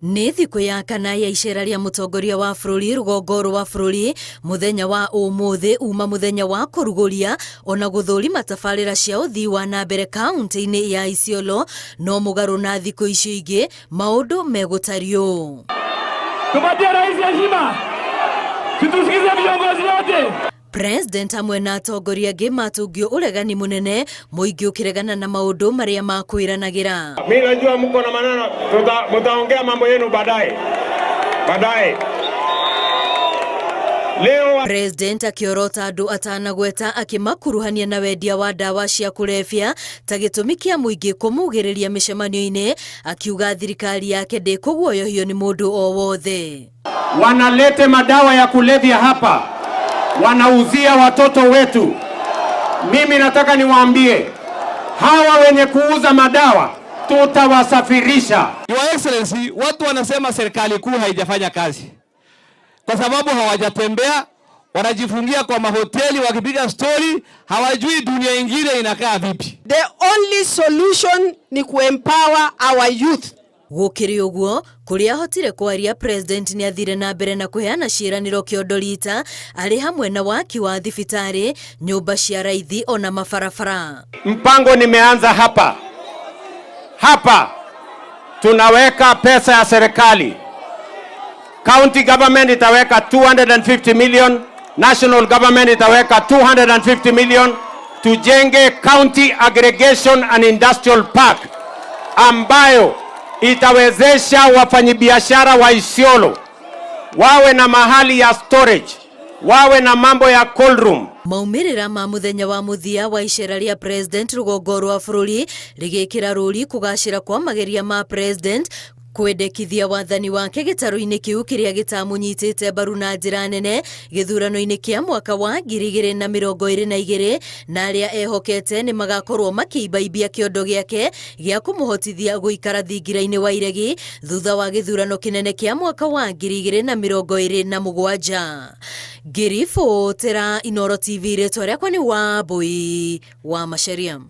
Nĩ thikũ ya kana ya icera rĩa mũtongoria wa bũrũri rũgongo rwa bũrũri mũthenya wa ũmũthĩ uma mũthenya wa kũrugũria ona gũthũrima tabarĩra cia ũthii wa na mbere kaunti-inĩ ya Isiolo no mũgarũ na thikũ icio ingĩ maũndũ megũtariũ. Tupatie rais heshima, situsikize viongozi wote. President hamwe na atongoria angĩ matũngio ũregani mũnene mũingĩ ũkĩregana na maũndũ marĩa makwĩranagĩra. Mi najua mko na maneno, mtaongea mambo yenu baadaye baadaye. Leo President akĩorota andũ atanagweta akĩmakuruhania na wendia wa ndawa cia kũrebia ta gĩtũmi kĩa mũingĩ kũmugĩrĩria mĩcemanio-inĩ, akiuga thirikari yake ndĩkũguoyohio nĩ mũndũ o wothe. Wanalete madawa ya kulevya hapa, wanauzia watoto wetu. Mimi nataka niwaambie hawa wenye kuuza madawa tutawasafirisha. Your Excellency, watu wanasema serikali kuu haijafanya kazi kwa sababu hawajatembea, wanajifungia kwa mahoteli wakipiga stori, hawajui dunia ingine inakaa vipi. The only solution ni kuempower our youth. Gũkĩrĩ ũguo, kũrĩa ahotire kwaria, President nĩ athire na mbere na kũheana ciĩranĩro kĩondo rita arĩ hamwe na waki wa thibitarĩ, nyũmba cia raithi ona mabarabara. Mpango nimeanza hapa hapa, tunaweka pesa ya serikali. County government itaweka 250 million, national government itaweka 250 million, tujenge county aggregation and industrial park ambayo itawezesha wafanyibiashara wa Isiolo wawe na mahali ya storage, wawe na mambo ya cold room. Maumĩrĩra ma mũthenya wa mũthia wa icera rĩa President rũgongo rwa bũrũri rĩgĩkĩra rũri kũgacĩra kwa mageria ma President kwendekithia wathani wake gĩtarũ-inĩ kĩu kĩrĩa gĩtamũnyitĩte mbaru na njĩra nene gĩthurano-inĩ kĩa mwaka wa 2022, na arĩa ehokete nĩ magakorwo makĩimbaimbia kĩondo gĩake gĩa kũmũhotithia gũikara thingira-inĩ wa iregi thutha wa gĩthurano kĩnene kĩa mwaka wa 2027. Ngĩribotera Inooro TV, rĩtwa rĩakwa nĩ Wambui wa Macharia.